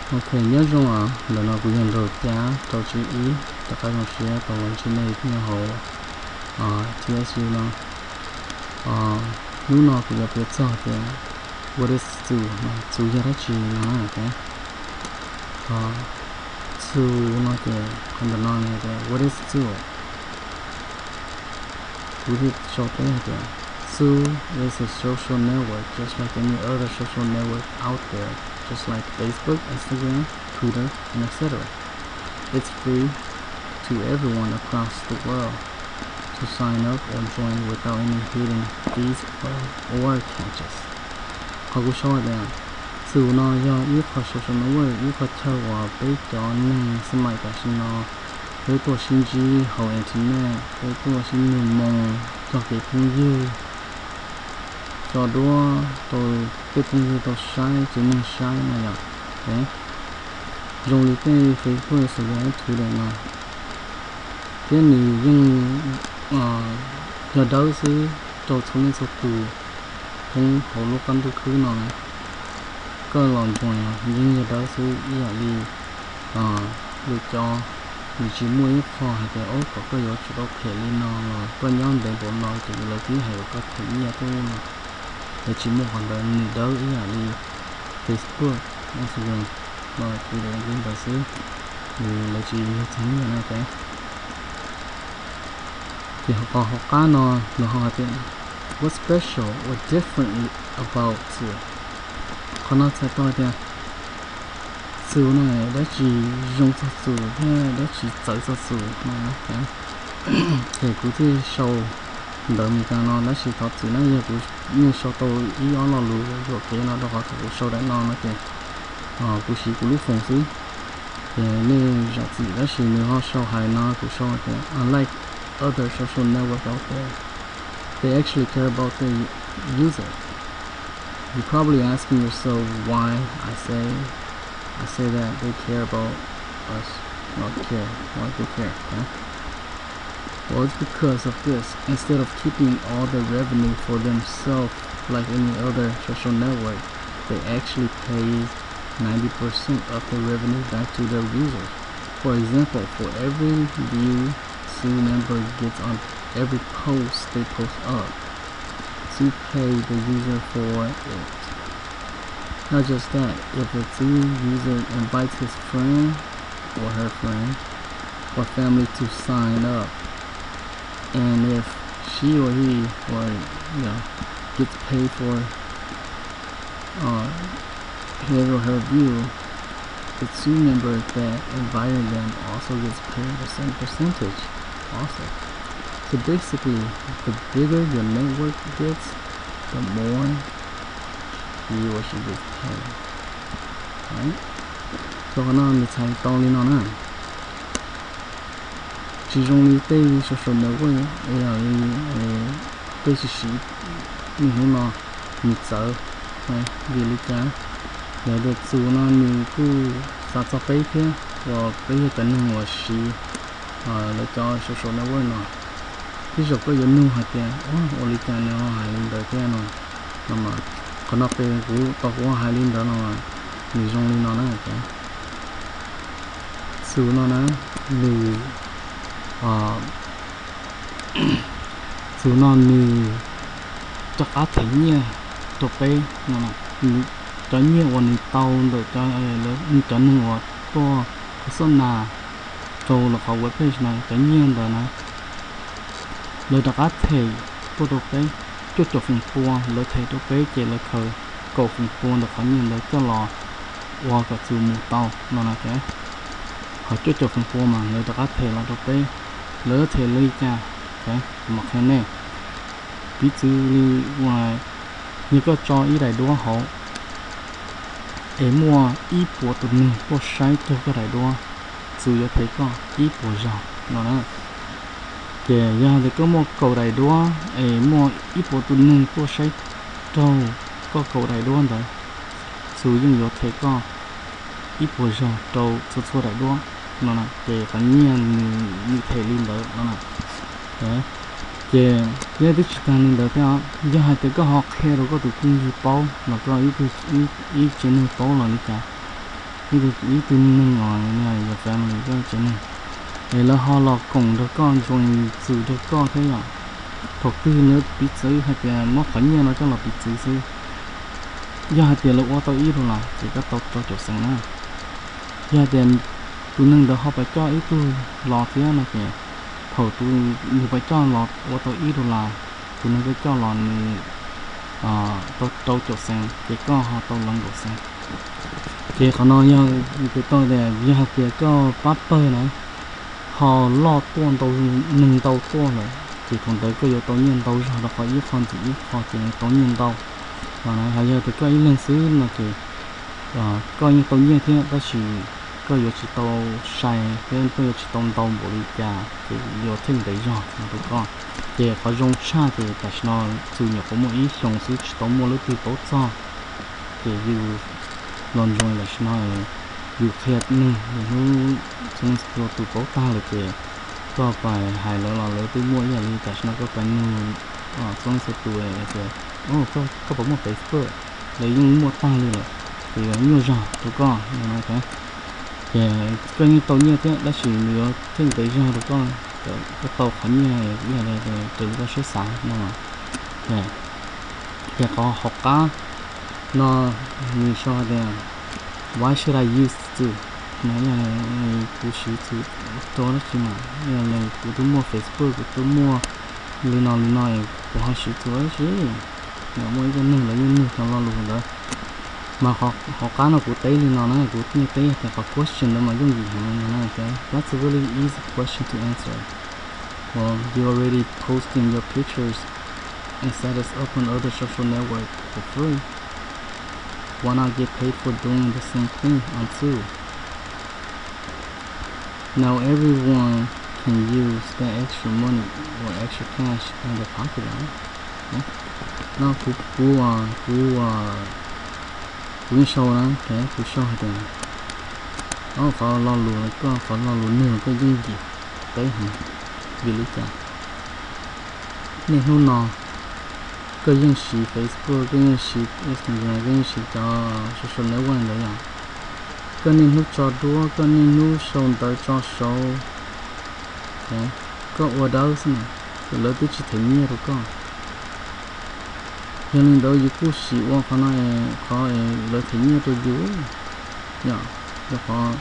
Ok, nyob zoo os, ntawm no kuv yog Nraug Cab rau tsib ib, rov qab zoo siab tau los ntsib nej nyob hauv T S U no. Hnub no kuv yuav piav txog tias what is txus no, txus yog dab tsi no. Txus no ces qhov ntawm no nws tias what is txus. Kuv thiaj sau teb hais tias txus is a social network just like any other social network out there, just like Facebook, Instagram, Twitter, and et cetera. It's free to everyone across the world to sign up or join without any hidden fees or catches. Qhov kuv sau tias txus no yog ib qho social network, ib qho chaw uas peb cov neeg xab mais tam sim no peb tuaj sib ntsib hauv internet, peb tuaj sib nug moo, cog kev phooj ywg, tso duab rau tej phooj ywg tau saib, tsev neeg saib no yom. Zoo li tej Facebook, Instagram, Twitter no, thiab nws yeej yog dawb xwb rau txhua leej txhua tus hauv lub qab ntuj khwb no na. Koj los join yeej yog dawb xwb ib yam li lus cov, nws tsis muaj ib qho hais tias o kom koj yuav tsum tau them li no los koj nyob ntev npaum no ces lawv thiaj hais kom koj them nyiaj tej no. Lawv tsis muaj qhov ntawd, nws dawb ib yam li Facebook, Instagram los Twitter li ntawd xwb, lawv tsis yog txog nyiaj na. Ces qhov hauv qab no lawv ho hais tias what's special or different about txus? Qhov no txhais tau hais tias txus no dab tsi zoo txog txus thiab dab tsi txawv txog txus no. Ces kuv thiaj sau ntawv Meskas no, tab sis thov txim na yog kuv yeej sau tau ib ob lo lus yuam kev no rau qhov thaum kuv sau daim no no ces kuv siv kuv lub foos xwb. Ces nej zam txim, tab sis nws ho sau hais no, kuv sau tias unlike other social network out there, they actually care about their user. You're probably asking yourself why I say I say that they care about us, not care, why they care, right? Well, it's because of this. Instead of keeping all the revenue for themselves like any other social network, they actually pay ninety percent of the revenue back to their users. For example, for every view Txus member gets on every post they post up, Txus pay the user for it. Not just that, if a Txus user invites his friend or her friend or family to sign up, and if she or he or you know gets paid for uh, his or her view, the Txus member that invited them also gets paid the same percentage also. So basically, the bigger your network gets, the more he or she gets paid. Right? So qhov no nws txhais tau li no na. Tsis zoo li tej social network, peb tsis siv niaj hnub no nws txawv. Vim li cas? Yog tias Txus no nws kuj xav txog peb thiab uas peb yog cov neeg uas siv lawv cov social network no. Tej zaum koj yuav nug hais tias ua li cas nws ho hais li ntawd thiab no. Qhov no peb kuv tau kuv hais li ntawd no, nws zoo li no na. Txus no na, nws Txus no nws rov qab them nyiaj rau peb no. Cov nyiaj uas nws tau ntawm cov neeg uas tuaj qhov xoj nas rau lawv qhov web page no, cov nyiaj ntawd na, lawv rov qab them tuaj rau peb cuaj caum feem pua. Lawv them rau peb ces lawv khaws kaum feem pua ntawm qhov nyiaj ntawd coj los ua kom Txus mus tau no na. Ho cuaj caum feem pua mas lawv rov qab them los rau peb. Lawv them li cas? Kuv mam qhia nej. Piv txwv li uas yog koj tso ib daim duab hauv es muaj ib puas tus neeg tuaj saib raug koj daim duab, Txus yuav them koj ib puas zaug no na. Ces yog tias koj muaj kaum daim duab es muaj ib puas tus neeg tuaj saib raug koj kaum daim duab ntawd, Txus yeej yuav them koj ib puas zaug rau txhua txhua daim duab no na. Ces qhov nyiaj nws them li ntawd no na. Ces yog twb tsis tag li ntawd thiab, yog hais tias koj ho qhia rau koj tus phooj ywg paub los koj ib tsev neeg paub los li cas, ib tug, ib tug neeg os, your family, koj tsev neeg, es lawv ho los koom nrog koj, join txus nrog koj thiab yom. Thaum twg nws piv txwv hais tias muab qhov nyiaj no coj los piv txwv xwb, yog hais tias lawv ua tau ib dollar ces koj tau rau caum xees na. Yog hais tias tus neeg ntawd ho pais coj ib tug los thiab no ces thaum tus nws pais coj los ua tau ib dollar, tus neeg koj coj los nws tau rau caum xees ces koj ho tau los nkaum xees. Ces qhov no yog kuv tau tias yog hais tias koj pab pawg na ho loj tuaj ntau, neeg ntau tuaj lawm ces thaum ntawd koj yuav tau nyiaj ntau zog rau qhov ib qho ntxiv ib qho ces tau nyiaj ntau. Ho yog tias koj ib leeg xwb no ces koj yeej tau nyiaj thiab tab sis koj yuav tsis tau sai thiab koj yuav tsis tau ntau npaum li cas ces yuav theej ntev zog no rau koj. Ces qhov zoo tshaj ces tam sim no txus nyuam qhuav muaj ib xyoos xwb tsis tau muaj leej twg paub txog. Ces yus los ntsoov tam sim no yus qhia neeg hnub txhua leej txhua tus paub tag lawm ces koj pais hais lawv los lawv twb muaj ib yam li tam sim no koj pais nug txhua leej txhua tus tias koj puas muaj Facebook, lawv yeej muaj tag li lawm, ces yuav nyuaj zog rau koj. Ces koj yeej tau nyiaj thiab tab sis nws yuav theej ntev zog rau koj, koj tau qhov nyiaj ib yam li raws li koj siab xav no. Ces qhov hauv qab no nws sau tias why should I use txwv no, yog kuv siv txwv rau dab tsi mas, yog li kuv twb muaj Facebook, kuv twb muaj li no li no, kuv ho siv txwv dab tsi? Muaj ib tug neeg lawv yeej nug cov lo lus ntawd. Mas qhov qab no kuv teb li no na, kuv yeej teb tias qhov question ntawd mas yooj yim heev no na. That's a really easy question to answer. Well, you already posting your pictures and status up on other social network for free. Why not get paid for doing the same thing on Txwv? Now everyone can use that extra money or extra cash in their pocket, right? No, kuv, kuv, kuv, kuv yeej sau na, kuv sau hais tias, qhov lo lus, koj qhov lo lus nug koj yooj yim teb heev, vim li cas? Niaj hnub no koj yeej siv Facebook, koj yeej siv Instagram, koj yeej siv cov social network ntawd yom. Koj niaj hnub tso duab, koj niaj hnub sau ntawv tso saud, koj ua dawb xwb na, lawv twb tsis them nyiaj rau koj. Yog li ntawd yus kuj sim ua qhov no, qhov lawv them nyiaj rau yus, yog, yog qhov,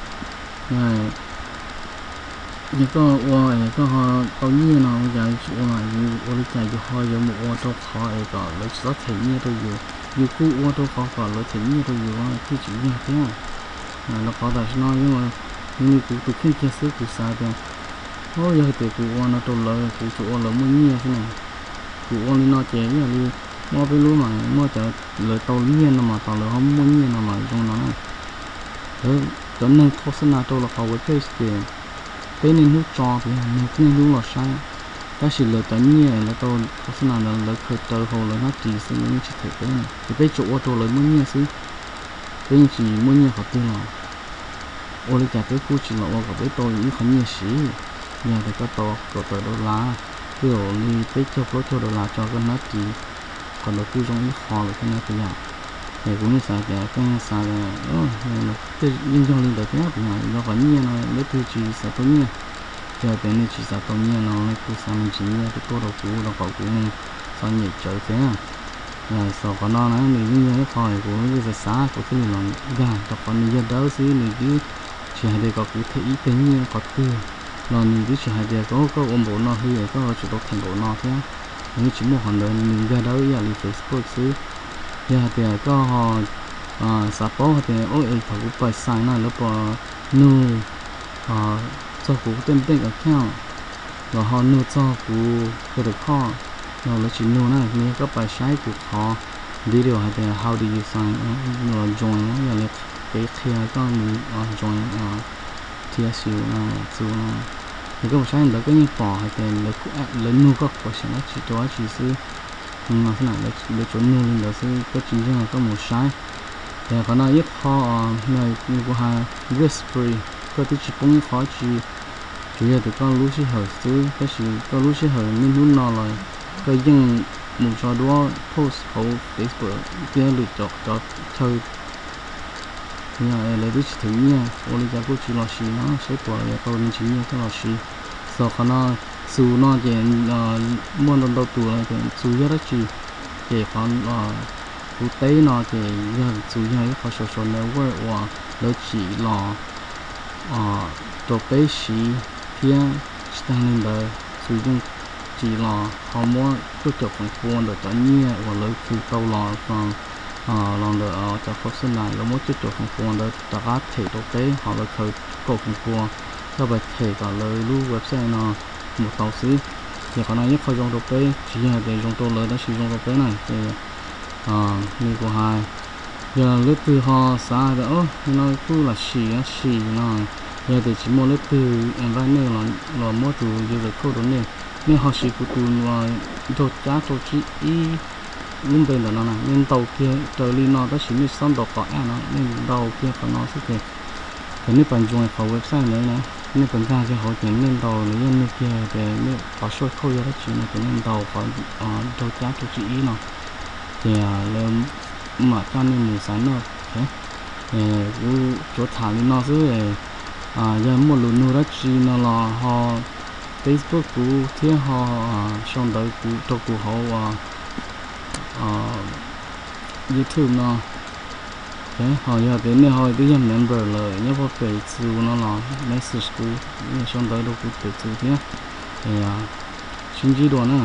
yog koj ua koj ho tau nyiaj no ua cas tsis ua, ua li cas yus ho yuav mus ua rau qhov es kom lawv tsis txhob them nyiaj rau yus? Yus kuj ua rau qhov kom lawv them nyiaj rau yus thiaj tsis yog thiab. Rau qhov tam sim no yog li kuv tus kheej kiag xwb kuv xav tias, o, yog hais tias kuv ua no rau lawv kuv tsuas ua lawv muaj nyiaj xwb na. Kuv ua li no ces ib yam li muaj peb lub mas muaj cov lawv tau nyiaj no mas tos lawv ho muaj nyiaj no mas zoo no na. Cov neeg khos xab nas rau los qhov web page ces peb niaj hnub tso, peb niaj hnub los saib, tab sis lawv cov nyiaj lawv tau khos xab nas ntawd lawv khaws raws hauv lawv hnab ris xwb, lawv yeej tsis them peb na, ces peb tsuas ua rau lawv muaj nyiaj xwb, peb yeej tsis muaj nyiaj qhov twg los. Ua li cas peb kuj tsis los ua kom peb tau ib qho nyiaj siv? Yog tias koj tau kaum tawm dollar, twb yog li peb caug plaub caug dollar tso koj hnab ris, qhov ntawd kuj zoo ib qho lawm thiab na puas yog? Es kuv yeej xav tias koj yeej xav tias, yeej yog li ntawd thiab puas yog? Yog qhov nyiaj no leej twg tsis xav tau nyiaj? Yog tias nej tsis xav tau nyiaj no nej kuj xav me ntsis nyiaj kuj tuaj rau kuv rau kom kuv mus txhob nyem tsawv thiab. Xaus qhov no na nws yeej yog ib qho kuv yeej xav xav kuv thiaj li los nkag, rau qhov nws yog dawb xwb, nws twb tsis hais tias kom kuv them ib teg nyiaj qhov twg, los nws twb tsis hais tias koj ua npaum no hwv es koj tsum tau them npaum no thiab. Nws yeej tsis muaj qhov ntawd, nws nkag dawb ib yam li Facebook xwb. Yog hais tias koj ho xav paub hais tias, o, es thaum kuv pais sign na lawv puas nug txog kuv tej bank account los ho nug txog kuv credit card no, lawv tsis nug na. Nws yog koj pais saib kuv qhov video hais tias how do you sign, nws los join na, yog li kev qhia koj mus join T S U no, Txwv no. Yog koj mus saib ntawd koj yeej pom hais tias lawv nug koj question dab tsi rau dab tsi xwb. No xwb na, lawv tsuas nug li ntawd xwb, koj tsis ntseeg koj mus saib. Yog qhov no ib qho kuv hais risk free, koj twb tsis poob ib qho tsi, tsuas yog tias koj lub sij hawm xwb, tab sis koj lub sij hawm niaj hnub no los koj yeej mus tso duab post hauv Facebook thiab lwm cov chaw Yog lawv twb tsis them nyiaj ua li cas kuj tsis los sis no, saib puas lawv yuav tau me ntsis nyiaj coj los sis. Xaus qhov no, txus no ces muaj ntau ntau tus lawv tias txus yog dab tsi, ces qhov kuv teb no ces yog txus yog ib qho social network uas lawv tsim los rau peb siv thiab tsis tag li ntawd txus yeej tsim los ho muab cuaj caum feem pua ntawm cov nyiaj uas lawv khwv tau los los ntawm cov personal, lawv muab cuaj caum feem pua ntawd rov qab them rau peb, ho lawv khaws kaum feem pua coj pais them kom lawv lub website no mus tau xwb. Ces qhov no yeej qhov zoo rau peb, tsis yog tias zoo rau lawv tab sis zoo rau peb na. Ces li kuv hais, yog leej twg ho xav tias o li no kuj lam sim sim no, yog tias tsis muaj leej twg invite nej los muab tus user code rau nej, nej ho siv kuv tus nraug cab rau tsib ib lub npe ntawm no na, nej ntaus kiag raws li no tab sis nej txhob ntaus qhov app no, nej ntaus kiag qhov no xwb ces, ces nej pais ntsoog qhov website ntawd na, nej pais nkag kiag hauv ces nej ntaus los yog nug kiag tias nej qhov shortcode yog dab tsi no ces nej ntaus qhov nraug cab rau tsib ib no, ces lawv mam coj nej mus sign up. Kuv tsuas tham li no xwb, yog muaj lus nug dab tsi no los ho Facebook kuv thiab ho sau ntawv kuv rau kuv hauv YouTube no. Ho yog tias nej ho twb yog member lawm nyob pem txus no los message kuv, sau ntawv rau kuv pem txus thiab. Sib ntsib dua na.